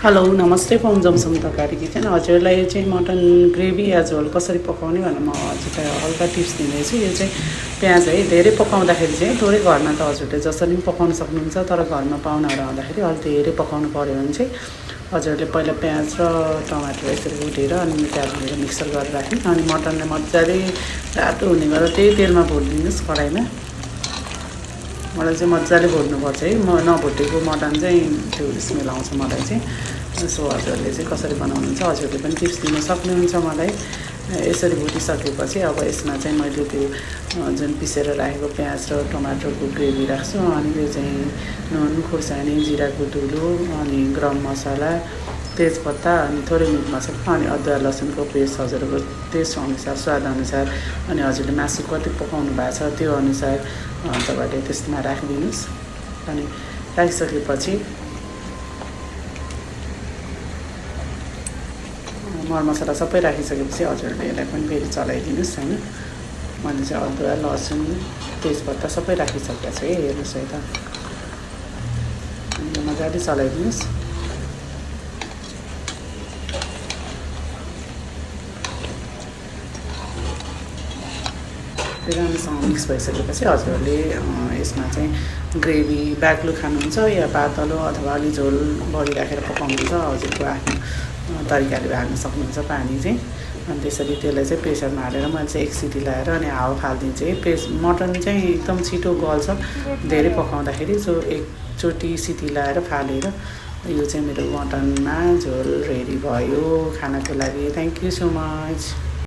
Hello नमस्ते पमजमसम तरकारी kitchen हजुरलाई चाहिँ मटन ग्रेभी या झोल कसरी पकाउने भनेर म हजुरलाई हल्का टिप्स दिँदैछु। यो चाहिँ प्याज है धेरै पकाउँदाखेरि चाहिँ थोरै घरमा त हजुरले जसरी पनि पकाउन सक्नुहुन्छ, तर घरमा पाहुनाहरू आउँदाखेरि अलिक धेरै पकाउनु पऱ्यो भने चाहिँ हजुरले पहिला प्याज र टमाटर यसरी भुटेर अनि त्यहाँबाट मिक्सर गरेर राख्नु, अनि मटनलाई मजाले रातो हुने गरेर त्यही तेलमा भुटिदिनुहोस् कराईमा। मलाई चाहिँ मजाले भुट्नुपर्छ है, म नभुटेको मटन चाहिँ त्यो स्मेल आउँछ मलाई चाहिँ। सो हजुरहरूले चाहिँ कसरी बनाउनुहुन्छ हजुरले पनि टिप्स दिन सक्नुहुन्छ मलाई। यसरी भुटिसकेपछि अब यसमा चाहिँ मैले त्यो जुन पिसेर राखेको प्याज र टमाटरको ग्रेभी राख्छु, अनि त्यो चाहिँ नुन, खुर्सानी, जिराको धुलो, अनि गरम मसला, तेजपत्ता, अनि थोरै मिट मसला, अनि अदुवा लसुनको पेस्ट हजुरको टेस्ट अनुसार स्वादअनुसार, अनि हजुरले मासु कति पकाउनु भएको छ त्यो अनुसार तपाईँले त्यसमा राखिदिनुहोस्। अनि राखिसकेपछि मरमसला सबै राखिसकेपछि हजुरले यसलाई पनि फेरि चलाइदिनुहोस् होइन। मैले चाहिँ अदुवा, लसुन, तेजपत्ता सबै राखिसकेको छु है, हेर्नुहोस् है त। अनि यो मजाले चलाइदिनुहोस्। राम्रोसँग मिक्स भइसकेपछि हजुरहरूले यसमा चाहिँ ग्रेभी बाक्लो खानुहुन्छ या पातलो अथवा अलि झोल बढी राखेर पकाउनुहुन्छ, हजुरको आफ्नो तरिकाले हाल्न सक्नुहुन्छ पानी चाहिँ। अनि त्यसरी त्यसलाई चाहिँ प्रेसरमा हालेर मैले चाहिँ 1 सिटी लगाएर अनि हावा फालिदिन्छु है। मटन चाहिँ एकदम छिटो गल्छ धेरै पकाउँदाखेरि, सो एकचोटि सिटी लगाएर फालेर यो चाहिँ मेरो मटनमा झोल रेडी भयो खानाको लागि। Thank you so much.